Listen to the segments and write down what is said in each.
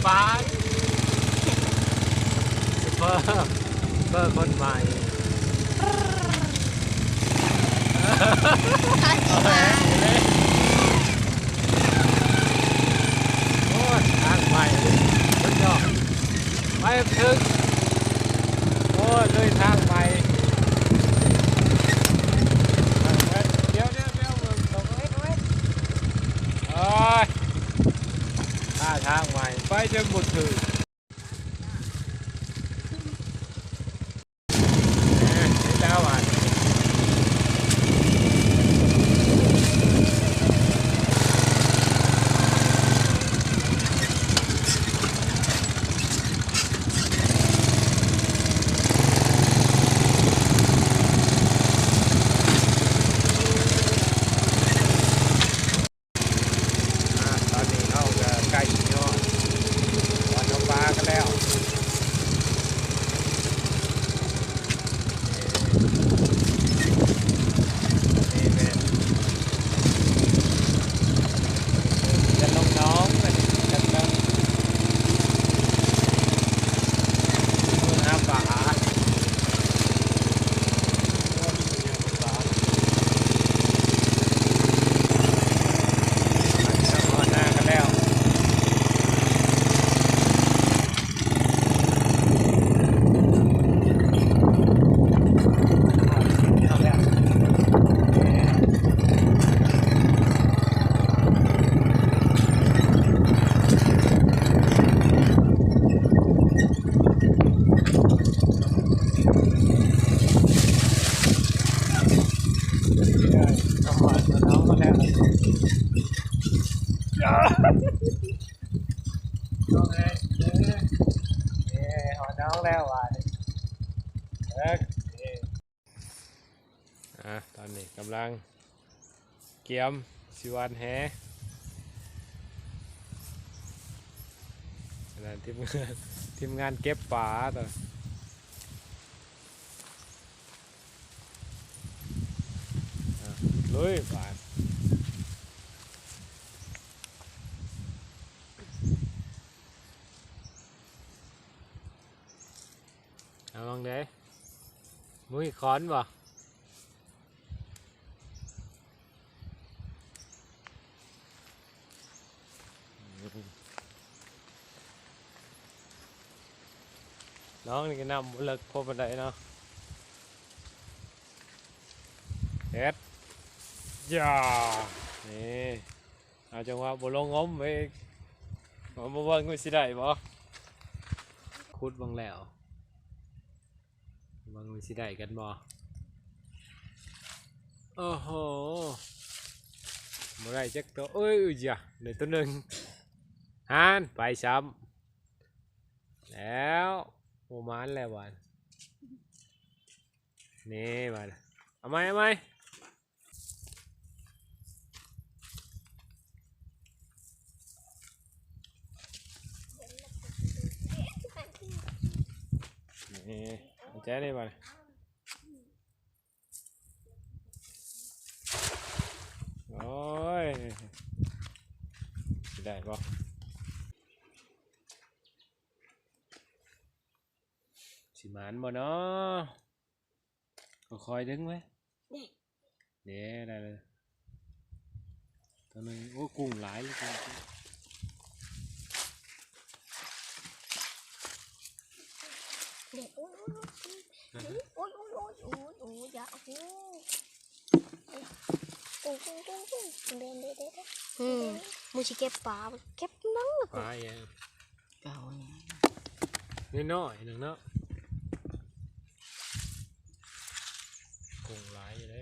ປາ ຊຸບເປີ ຊຸບເປີຄົນໃໝ່ ໂອ້ຍ ທາງໃໝ່ ສຸດຍອດ ໄປເຖິງ ໂອ້ຍ ເລີຍທາງໃໝ່ ດຽວ ດຽວ ດຽວ ໂອ້ຍ ຫາທາງໃໝ່ ໄປຈົນບໍ່ຖືກ. ອາ ຕອນນີ້ເຮົາກໍໃກ້ຊິຮອດບ່ອນເຮົາປາກັນແລ້ວ. ນີ້ແມ່ນ ຈະລົງໜອງ ຈະລົງ ເບິ່ງຫາປາ. ຮອດໜອງແລ້ວວ່າ ເອີ ອາ ຕອນນີ້ກຳລັງກຽມຊິຫວ່ານແຫ ອັນນັ້ນທີມງານ ທີມງານເກັບປາ ອາ ລຸຍບາດ. ເອົາ ວ່າງໃດ ບໍ່ມີຂອນບໍ່? ໜອງນີ້ກໍນ້ຳບໍ່ເລິກພໍປານໃດເນາະ. ເຮັດ ຢ່າ ນີ້ ເອົາ ຈັງຫວະບໍ່ລົງງົມອີກ ມາເບິ່ງວ່າຊິໄດ້ບໍ່? ຂຸດເບິ່ງແລ້ວ ເບິ່ງວ່າຊິໄດ້ກັນບໍ່? ໂອ້ໂຫ ບໍ່ໄດ້ຈັກໂຕ. ເອີຍ ຢາ ໄດ້ໂຕໜຶ່ງ ຫັ້ນ ໄປຊ້ຳແລ້ວ ບໍ່ໝານແລ້ວບາດນີ້. ບາດ ເອົາໃໝ່ ເອົາໃໝ່. ນີ້ ເອົາໃຈນີ້ບາດ ໂອ້ຍ ຊິໄດ້ບໍ່? ຊິໝານບໍ່ເນາະ? ຄ່ອຍໆດຶງໄວ້ ເດ້ ໄດ້ແລ້ວ ໂຕໜຶ່ງ. ໂອ້ ກຸ້ງຫຼາຍເລີຍ ກຸ້ງ ກຸ້ງ ເດ້ ໂອ້ຍ ໂອ້ຍ ໂອ້ຍ ໂອ້ຍ ຢ່າ ໂອ້ໂຫ ກຸ້ງ ກຸ້ງ ກຸ້ງ ກຸ້ງ ເດ້ ເດ້ ເດ້ ເດ້ ອືມ ໝູ່ຊິເກັບປາ ເກັບໜັງ ປາອີຫຍັງ? ເອົາຫຍັງ ນ້ອຍໆໜຶ່ງເນາະ ກົງຫຼາຍຢູ່ເດ້.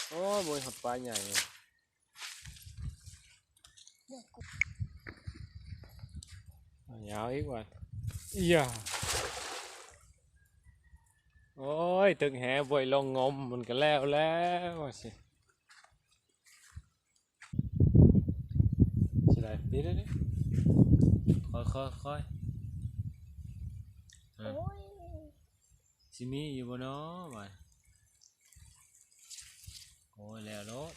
ໂອ້ຍ ບໍ່ຮອດປາໃຫຍ່ ຍາວອີກວ່າ ອີຫຍັງ ໂອ້ຍ ຕຶກແຫບໍ່ໄດ້ລົງງົມ ມັນກໍແລ້ວແລ້ວວ່າຊິ. ຊິໄດ້ ເດ້ໆໆ ຄ່ອຍໆ ຄ່ອຍໆ ໂອ້ຍ ຊິມີຢູ່ບໍ່ເນາະ ບາດ. ໂອ້ຍ ແລ້ວໂລດ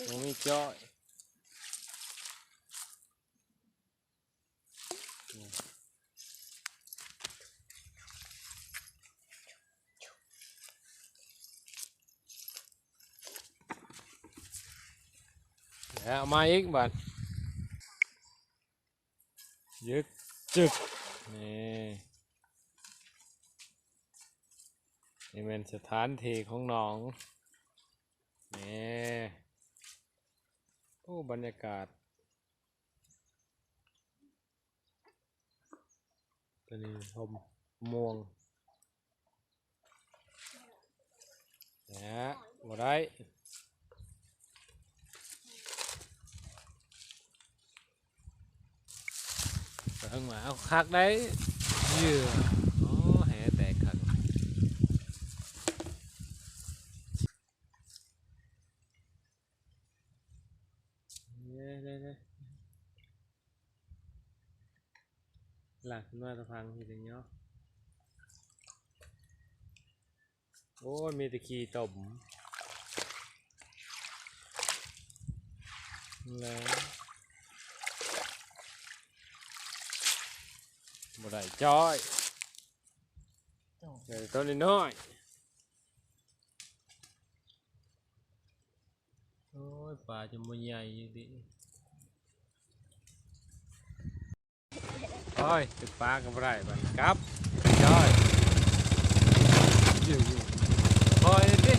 ບໍ່ມີຈ້ອຍ. ແລ້ວເອົາມາອີກບາດ. ຍຶກ ຈຶກ ນີ້ ນີ້ແມ່ນສະຖານທີ່ຂອງໜອງ ນີ້. ໂອ້ ບັນຍາກາດ ຕົວນີ້ລົມມ່ວງ ແຫຼະ ບໍ່ໄດ້ ເບິ່ງວ່າເອົາຄັກໄດ້ ເຫຍື່ອ ໂອ້ ແຫແຕກຄັກ ເດ້ໆໆ. ລາກຂຶ້ນມາຕະພັງເຮັດຫຍັງເນາະ ໂອ້ຍ ມີແຕ່ຂີ້ຕົມ ແລ້ວ ບໍ່ໄດ້ຈ້ອຍ ໄດ້ແຕ່ຕົວນ້ອຍໆ. ໂອ້ຍ ປາຈະບໍ່ໃຫຍ່ອີກຕິ ໂອ້ຍ ຕຶກປາກໍບໍ່ໄດ້ ບັດກັບ ຈ້ອຍ ຢູ່ໆ ຄ່ອຍຕິ.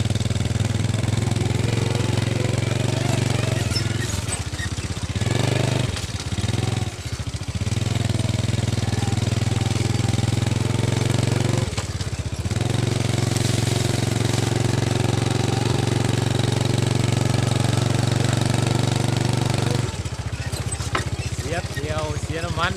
ເສຍທ່ຽວ ເສຍນ້ຳມັນ.